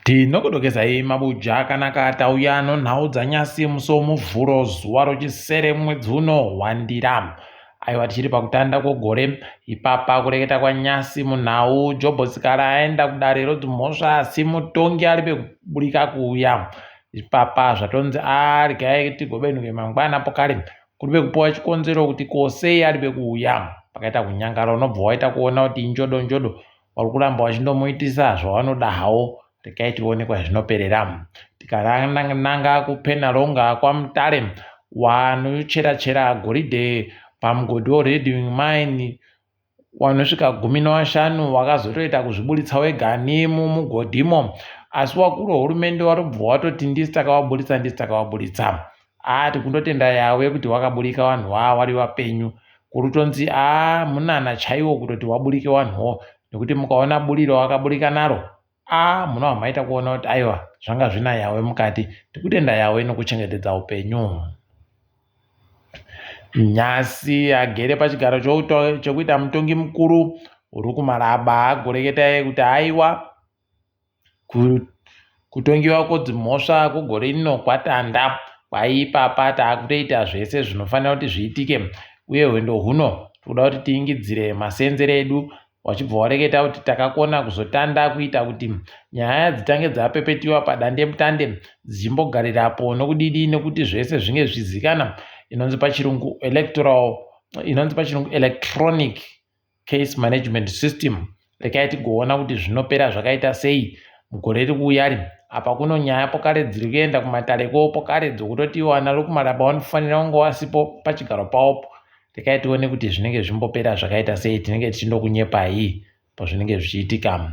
Tinokudokezai mabuja akanaka tauya nonhau dzanyasi musi womuvhuro zuva rochisere mwedzi uno wandira. Aiwa tichiri pakutanda kwegore ipapa kureketa kwanyasi munhau Jobho Sikala aenda kudare rodzimhosva asi mutongi ari pekuburika kuuya. Ipapa zvatonzi aregai tigobenhuke mangwana pokare kuri pekupiwa chikonzero kuti ko sei ari pekuuya. Pakaita kunyangara unobva waita kuona kuti injodo njodo vari kuramba vachindomuitisa zvavanoda hawo regai tione kwazvinoperera tikananga kupenalonga kwamutare wanochera chera goridhe pamugodhi weredwing mine wanosvika gumi newashanu wakazotoita kuzviburitsa wega nemumugodhimo asi wakuru wehurumende warubva watoti ndisi takavaburitsa ndisi takavaburitsa aa tikundotenda yawe kuti wakaburika vanhu waa wari vapenyu kurutonzi aa munana chaiwo kutoti waburike wanhuwo nekuti mukaona buriro wakaburika naro aa munobva maita kuona kuti aiwa zvanga zvina yawe mukati tikutenda yawe nokuchengetedza upenyu nyasi agere pachigaro chekuita mutongi mukuru uri kumaraba agoreketa kuti aiwa Kutongiwa kwedzimhosva kwegore rino kwatanda kwaipapa takutoita zvese zvinofanira kuti zviitike uye hwendo huno tikuda kuti tiingidzire masenzere edu wachibva wareketa kuti takakona kuzotanda kuita kuti nyaya dzitange dzapepetiwa padandemutande dzichimbogarirapo nokudidi nekuti zvese zvinge zvichizikana inonzi pachirungu electoral inonzi pachirungu electronic case management system rekai tigoona kuti zvinopera zvakaita sei mugore riri kuuya ri apa kuno nyaya pokare dziri kuenda kumatare ko pokare dzokutoti iwo ana lokumaraba vanofanira kunge wasipo pachigaro pawopo rekai tione kuti zvinenge zvimbopera zvakaita sei tinenge tichindokunyepai pazvinenge zvichiitika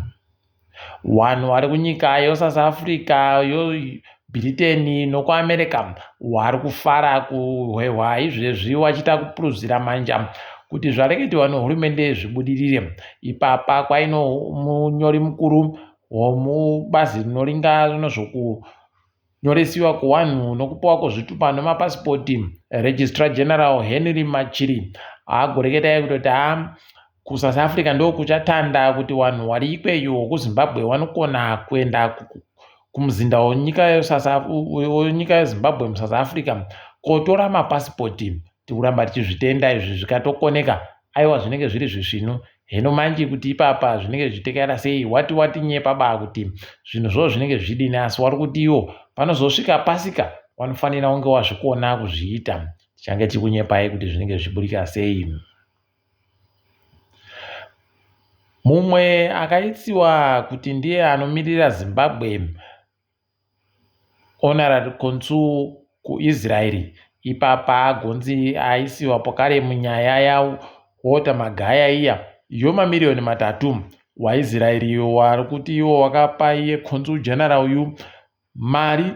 Wanhu wari kunyika yoSouth Africa, yoBritain nokuAmerica wari kufara kuhwehwa izvezvi wachiita kupuruzira manja kuti zvareketiwa nehurumende zvibudirire. Ipapa kwaino munyori mukuru womubazi rinoringa nezvoku Nyoresiwa kuwanhu nokupiwa kwezvitupa nemapasipoti, Registrar General Henry Machiri agoreketai kutoti haa kuSouth Africa ndokuchatanda kuti wanhu wari ikweyo wekuZimbabwe wanokona kuenda kumuzinda wenyika yeZimbabwe muSouth Africa kotora mapasipoti. Tikuramba tichizvitenda izvi zvikatokoneka aiwa zvinenge zviri zvisvinu heno manje kuti ipapa zvinenge zvichitekaira sei wati watinyepa ba kuti zvinhu zvoo zvinenge zvichidini asi wari kuti iwo panozosvika pasika wanofanira kunge wazvikona kuzviita tichange tichikunyepai kuti zvinenge zvichiburika sei mumwe akaitsiwa kuti ndiye anomirira zimbabwe Honorary Consul kuIsrael ipapa agonzi aisiwa pokare munyaya yaWalter Magaya iya yomamiriyoni matatu waIsrael wari kuti iwo wakapa iye Consul General uyu mari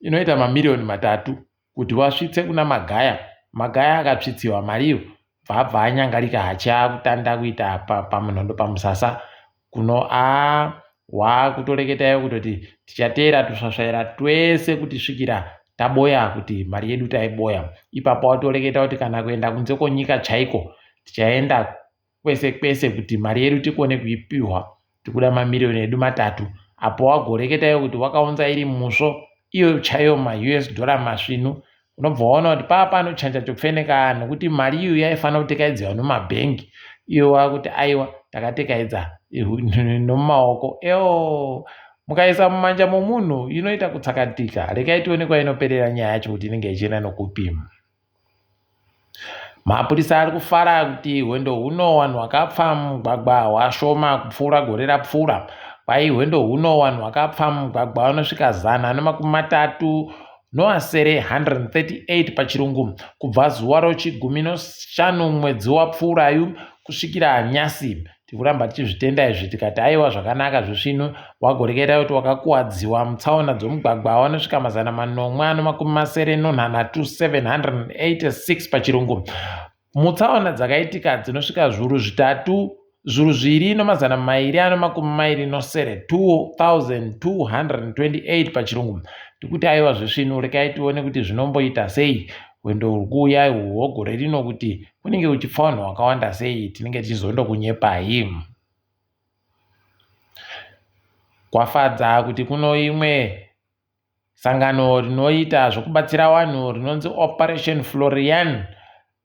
inoita mamiriyoni matatu kuti wasvitse kuna Magaya. Magaya akatsvitsiwa mari iyo bvaabva anyangarika hachi akutanda kuita pamunhondo pamusasa kuno a wakutoreketayo kutoti tichateera tusvasvaira twese kuti svikira taboya kuti mari yedu taiboya ipapo watoreketa kuti kana kuenda kunze kwenyika chaiko tichaenda kwese kwese kuti mari yedu tikone kuipihwa tikuda mamiriyoni edu matatu apo wagoreketayo kuti wakaunza iri musvo iyo chaiyo maus dollar masvinu unobva waona kuti paa panochanja chopfeneka nekuti mari iyo yaifanira kutekaidziwa nomabhengi iyo wakuti aiwa takatekaidza nomumaoko eo mukaisa mumanja momunhu inoita kutsakatika rekai tione kwainoperera nyaya yacho kuti inenge ichienda nokupi Mapurisa ari kufara kuti hwendo huno vanhu vakapfa mumugwagwa hwashoma kupfuura gore rapfuura. Kwai hwendo huno vanhu vakapfa mumugwagwa vanosvika zana nemakumi matatu noasere 138 pachirungu kubva zuva rochigumi noshanu mwedzi wapfuurayu kusvikira nyasi. Tikuramba tichizvitenda izvi tikati aiwa zvakanaka zvisvinu wagoreketa kuti wakakuwadziwa mutsaona dzomugwagwa wanosvika mazana manomwe ano makumi masere nonhanhatu 786 pachirungu mutsaona dzakaitika dzinosvika zvuru zvitatu zvuru zviri nomazana mairi ano makumi mairi nosere 2228 pachirungu tikuti aiwa zvisvinu rekai tione kuti zvinomboita sei hwendo huri kuuya ihwohwo gore rino kuti kunenge kuchipfa vanhu vakawanda sei tinenge tichizondokunyepai. Kwafadza kuti kuno imwe sangano rinoita zvokubatsira vanhu rinonzi Operation Florian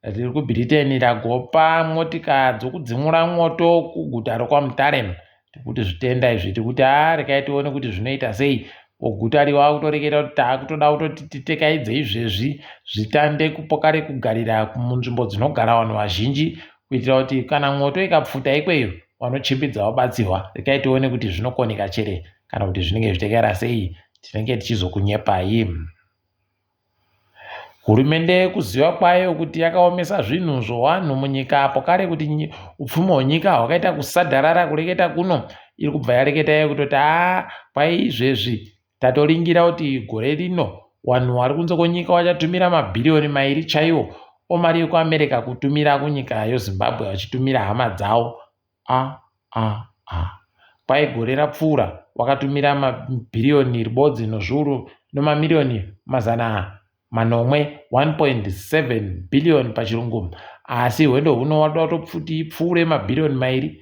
riri kuBritain ragopa motika dzokudzimura mwoto kuguta rokwaMutare. Tikuti zvitenda izvi tikuti haa rekai tione kuti zvinoita sei. Guta riwa kutoreketa kuti taakutoda kutoti titekaidze izvezvi zvitande kupoka rekugarira munzvimbo dzinogara vanhu vazhinji kuitira kuti kana mwoto ikapfuta ikweyo vanochimbidza vabatsirwa. Rekai tione kuti zvinokoneka chere kana kuti zvinenge zvichitekaira sei tinenge tichizokunyepai. Hurumende kuziva kwayo kuti yakaomesa zvinhu zvowanhu munyika apo kare kuti upfumi hwenyika hwakaita kusadharara kureketa kuno iri kubva yareketa iyo kutoti haa kwai izvezvi tatoringira kuti gore rino vanhu vari kunze kwenyika vachatumira mabhiriyoni mairi chaiwo omari yekuAmerica kutumira kunyika yeZimbabwe vachitumira hama dzavo a a a kwai gore rapfuura wakatumira mabhiriyoni ribodzi nozviuru nomamiriyoni 700, 1.7 bhiliyoni pachirungu asi hwendo huno watoda kutopfuti ipfuure mabhiriyoni 2.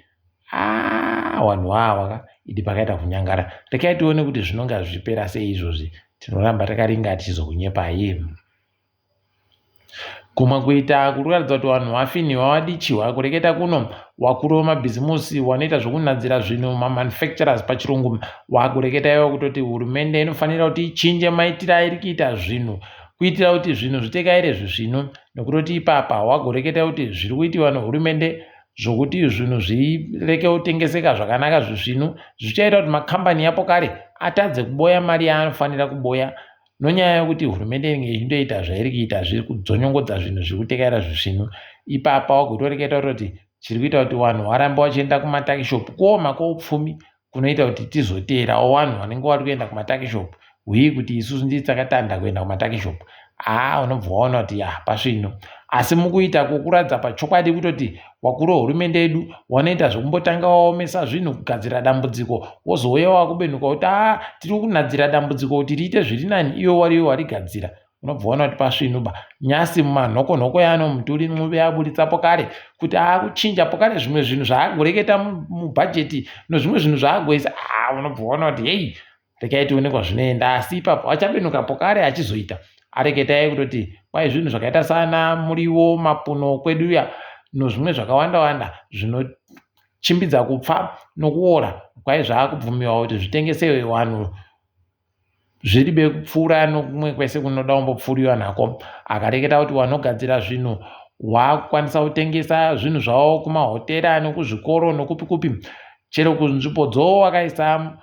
Aa vanhu ava ka idi pakaita kunyangara. Rekai tione kuti zvinonga zvichipera sei izvozvi. Tinoramba takaringa tichizokunyepai. Kumwe kuita kuri kuratidza kuti vanhu vafinhiwa vadichiwa kureketa kuno wakuru vemabhizimusi vanoita zvokunadzira zvinhu mamanufacturers pachirungu wakureketa ivo kutoti hurumende inofanira kuti ichinje maitiro airi kuita zvinhu kuitira kuti zvinhu zvitekaire zvisvinu nokutoti ipapa wagoreketa kuti zviri kuitiwa nehurumende zvokuti zvinhu zvireke kutengeseka zvakanaka zvisvinu zvichaita kuti makambani yapo kare atadze kuboya mari yaanofanira kuboya nonyaya yekuti hurumende inenge ichindoita zvairi kuita zviri kudzonyongodza zvinhu zviri kutekaira zvisvinu. Ipapa wagotoreketa kutoti chiri kuita kuti vanhu varambe vachienda kumatakishopu kuoma kwoupfumi kunoita kuti tizoteerawo vanhu vanenge vari kuenda kumatakishopu huye kuti isusu ndii takatanda kuenda kumatakishopu. Haa unobva waona kuti ya pasvinu. Asi mukuita kwokuratidza pachokwadi kutoti wakuru wehurumende yedu wanoita zvekumbotanga waomesa zvinhu kugadzira dambudziko wozouya wakubenuka kuti aa tiri kunadzira dambudziko kuti riite zviri nani iwe wariwe warigadzira. Unobva waona kuti pasvinu ba. Nyasi mumanhokonhoko yano Mutuli Ncube aburitsapo kare kuti akuchinja pokare zvimwe zvinhu zvaagoreketa mubhajeti nozvimwe zvinhu zvaagoisa. Aa unobva waona kuti hei rekai tione kwazvinoenda asi ipapo achabenuka pokare achizoita areketai kutoti kwai zvinhu zvakaita sana muriwo mapuno kweduya nozvimwe zvakawanda wanda zvinochimbidza kupfa nokuora kwai zvaakubvumiwa kuti zvitengesewe vanhu zviri bekupfuura nokumwe kwese kunoda kumbopfuuriwa nako. Akareketa kuti vanogadzira zvinhu wakukwanisa kutengesa zvinhu zvavo kumahotera nokuzvikoro nokupi kupi chero kunzvimbo dzo wakaisa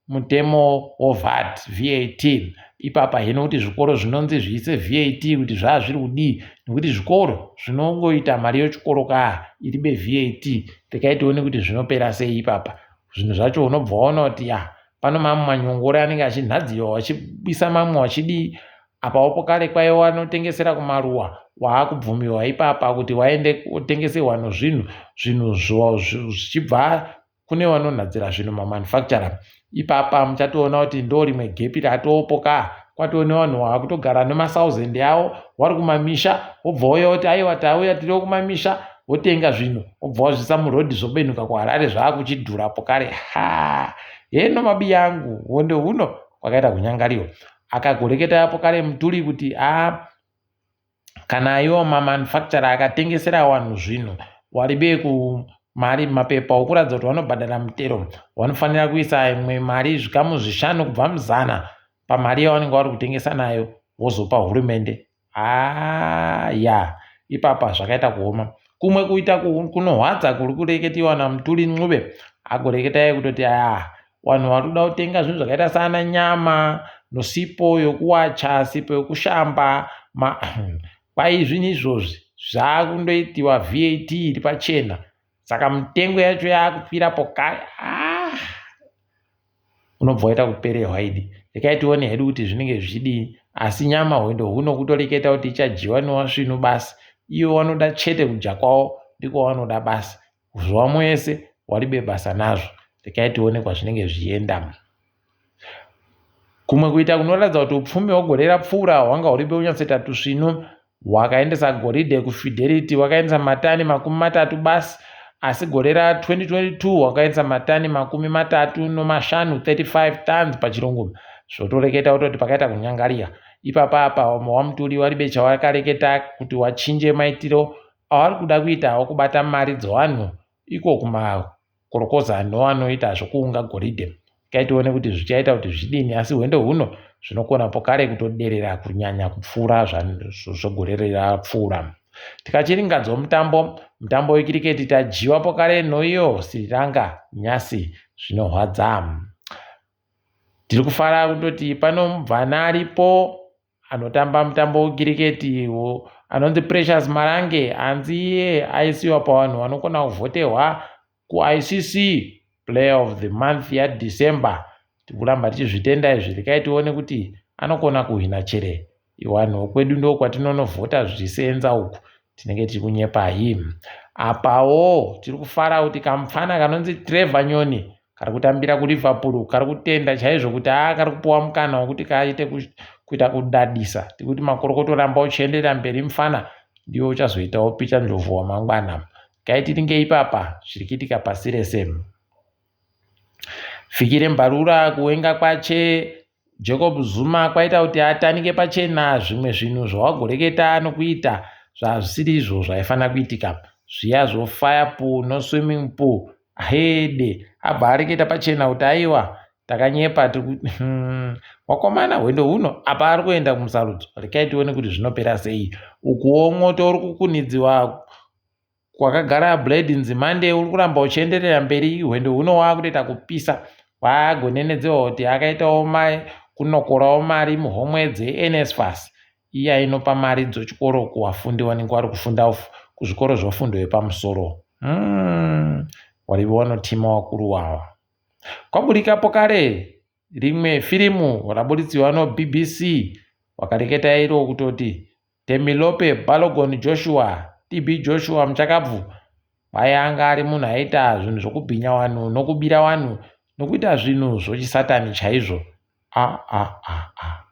mutemo woVAT, VAT. Ipapa hino kuti zvikoro zvinonzi zviise VAT kuti zvaa zviri kudii nekuti zvikoro zvinongoita mari yechikoro kaa iri beVAT. Rekai tione kuti zvinopera sei ipapa. Zvinhu zvacho unobva waona kuti ya pano mamwe manyongori anenge achinhadziwa vachibisa mamwe vachidii apawo pokare kwaiva vanotengesera kumaruwa waakubvumiwa ipapa kuti waende kotengeserwa nozvinhu zvinhu zvichibva kune vanonhadzira zvinhu mamanufacturer ipapa muchatoona kuti ndo rimwe gepi ratopo ka kwatoo nevanhu vakutogara nemasauzendi avo vari kumamisha wobva wauya woti aiwa tauya tiriwo kumamisha wotenga zvinhu wobva wazviisa murodhi zvobenuka kuHarare zvaakuchidhurapo kare ha heno mabiya angu hondo huno kwakaita kunyangariwa akagoreketa apo kare Mutuli kuti a kana iwo mamanufacturer akatengesera vanhu zvinhu waribe kumari mapepa okuratidza kuti vanobhadhara mutero vanofanira kuisa imwe mari zvikamu 5 kubva muzana pamari yavanenge vari kutengesa nayo vozopa hurumende. Haa ya ipapa zvakaita kuoma. Kumwe kuita kunohwadza kuri kureketiwa naMutuli Ncube agoreketai kutoti haa vanhu vari kuda kutenga zvinhu zvakaita sana nyama nosipo yokuwacha sipo yokushamba kwai zvinhu izvozvi zvakundoitiwa VAT iri pachena saka mitengo yacho yakukwirapo kare ah! Unobva waita kuperehwa idi. Rekai tione hedu kuti zvinenge zvichidii asi nyama hwendo huno kutoreketa kuti ichadyiwa newasvinu basi ivo vanoda chete kudya kwavo ndiko vanoda basi zuva mwese waribe basa nazvo. Rekai tione kwazvinenge zvichienda. Kumwe kuita kunoratidza kuti upfumi hwegore rapfuura hwanga huribe kunyatsoita tusvinu. Wakaendesa goridhe kuFidelity wakaendesa matani 30 basi. Asi gore ra 2022 wakaendesa matani 35, 35 tons pachirungu. Zvotoreketa kutoti pakaita kunyangarika. Ipapa apa waMutuli waribe chawakareketa kuti wachinje maitiro awari kuda kuita okubata mari dzevanhu iko kumakorokoza noanoita zvokuunga goridhe. Regai tione kuti zvichaita kuti zvidini asi hwendo huno zvinokona pokare kutoderera kunyanya kupfuura zvegore rapfuura. Tikachiringadzwa mutambo, mutambo wekiriketi tadyiwa pokare noiyo Sri Lanka nyasi zvinohwadza. Tiri kufara kutoti pano mubvana aripo anotamba mutambo wekiriketi anonzi Precious Marange anzi iye aisiwa pavanhu vanokona kuvhotehwa kuICC Player of the Month yaDecember. Tikuramba tichizvitenda izvi, rekai tione kuti anokona kuhwina chere. Vanhu vokwedu ndokwatinonovhota zvichisenza uku tinenge tiri kunyepa him. Apawo tiri kufara kuti kamupfana kanonzi Trevor Nyoni kari kutambira kuLiverpool kari kutenda chaizvo kuti haa kari kupiwa mukana wekuti kaite kuita kudadisa. Tikuti makorokoto ramba uchienderera mberi mufana ndiwe uchazoitawo Peter Ndlovu wamangwana. Kaitiringe ipapa zviri kuitika pasi rese. Fikile Mbalula kuwenga kwache Jacob Zuma kwaita kuti atanike pachena zvimwe zvinhu zvawagoreketa nokuita zvazvisiri izvo zvaifanira kuitika zviya zvofire pool noswimming pool hede abva areketa pachena kuti aiwa takanyepa wakomana hwendo huno apa ari kuenda kumusarudzo rekai tione kuti zvinopera sei ukuwo mwoto uri kukunidziwa kwakagara Blade Nzimande uri kuramba uchienderera mberi hwendo huno waakutoita kupisa waagonenedzewa kuti akaitawo kunokorawo mari muhomwe dzeNSFAS iya inopa mari dzochikoro kuvafundi vanenge vari kufunda kuzvikoro zvefundo yepamusoro. Warivo vanotima wakuru wawa. Kwaburikapo kare rimwe firimu rabuditsiwa noBBC wakareketa iro kutoti Temilope Balogun Joshua, TB Joshua muchakabvu kwai anga ari munhu aiita zvinhu zvokubhinya vanhu nokubira vanhu nokuita zvinhu zvochisatani chaizvo. A a a a.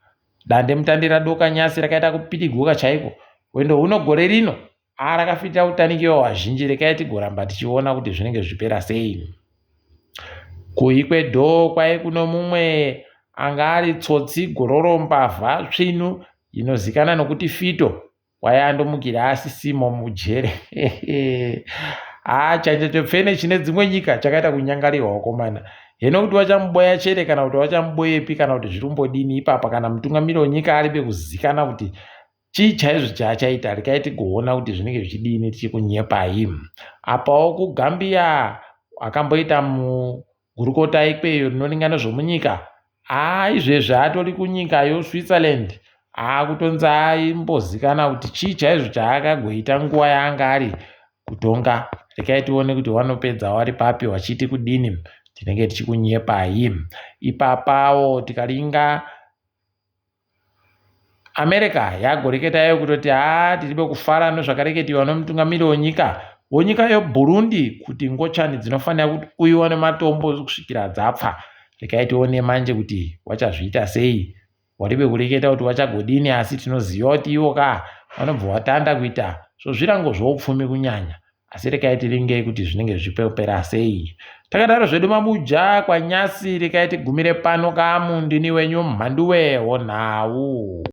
Dande mutande radoka nyasi rakaita kupiriguka chaiko. Hwendo huno gore rino a rakafitira kutanikiwa vazhinji rekai tigoramba tichiona kuti zvinenge zvichipera sei. KuEcuador kwai kuno mumwe anga ari tsotsi gororo mbavha tsvinu inozikanwa nokuti Fito kwai andomukira asisimo mujere. Haa chanja chopfene chine dzimwe nyika chakaita kunyangarirwa wakomana. Hino kuti wachamuboya chere kana kuti wachamuboyepi kana kuti zviri kumbodini ipapa kana mutungamiri wenyika aribe kuzikana kuti chii chaizvo chaachaita rekai tigoona kuti zvinenge zvichidini tichikunyepai. Apawo kuGambia akamboita mugurukota ikweyo rinoringa nezvomunyika haa izvezvi atori kunyika yoSwitzerland aakutonzi aimbozikana kuti chii chaizvo chaakagoita nguva yaanga ari kutonga. Rekai tione kuti wanopedza wari papi wachiti kudini tinenge tichikunyepai. Ipapawo tikaringa America yagoreketa iyo kutoti haa tiribe kufara nezvakareketiwa nomutungamiri wenyika wenyika yeBurundi kuti ngochani dzinofanira kuuyiwa nematombo kusvikira dzapfa. Rekai tione manje kuti wachazviita sei. Waribe kureketa kuti wachagodini asi tinoziva kuti ivo ka vanobva watanda kuita zvozvirango zvoupfumi kunyanya. Asi rekai tiringei kuti zvinenge zvichipera sei. Takadaro zvedu mabuja kwanyasi rekai tigumire pano kamu ndini wenyu Mhanduwe wonhau.